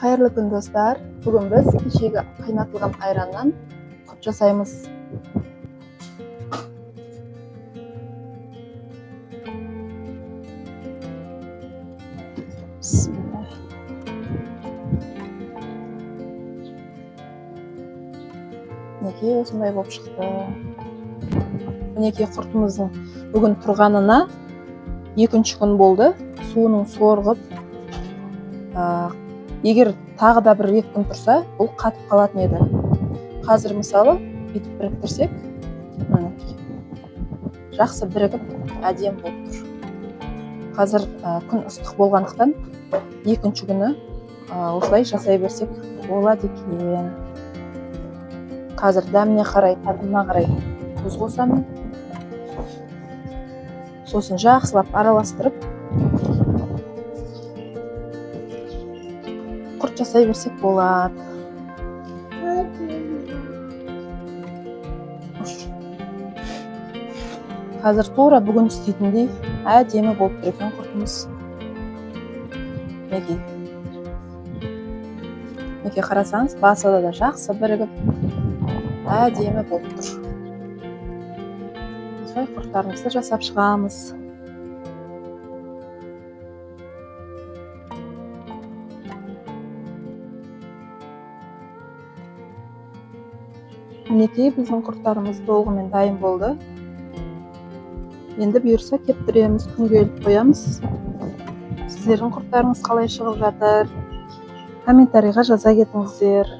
Қайырлы күн, достар! Бүгін біз кешегі қайнатылған айраннан құрт жасаймыз. Бісміллә. Мінекей, осындай болып шықты. Мінекей, құртымыздың бүгін тұрғанына екінші күн болды. Суының сорғып, егер тағы да бір екі күн тұрса, бұл қатып қалатын еді. Қазір, мысалы, бүйтіп біріктірсек, мінекей, жақсы бірігіп, әдемі болып тұр. Қазір күн ыстық болғандықтан, екінші күні осылай жасай берсек болады екен. Қазір дәміне қарай, татымына қарай тұз қосамын. Сосын жақсылап араластырып, құрт жасай берсек болады. Қазір тура бүгін істейтіндей әдемі болып тұр екен құртымыз. Мінекей, мінекей, қарасаңыз, басы да жақсы бірігіп, әдемі болып тұр. Осылай құрттарымызды жасап шығамыз. Мінекей, біздің құрттарымыз толығымен дайын болды. Енді бұйырса, кептіреміз, күнге іліп қоямыз. Сіздердің құрттарыңыз қалай шығып жатыр, комментарийға жаза кетіңіздер.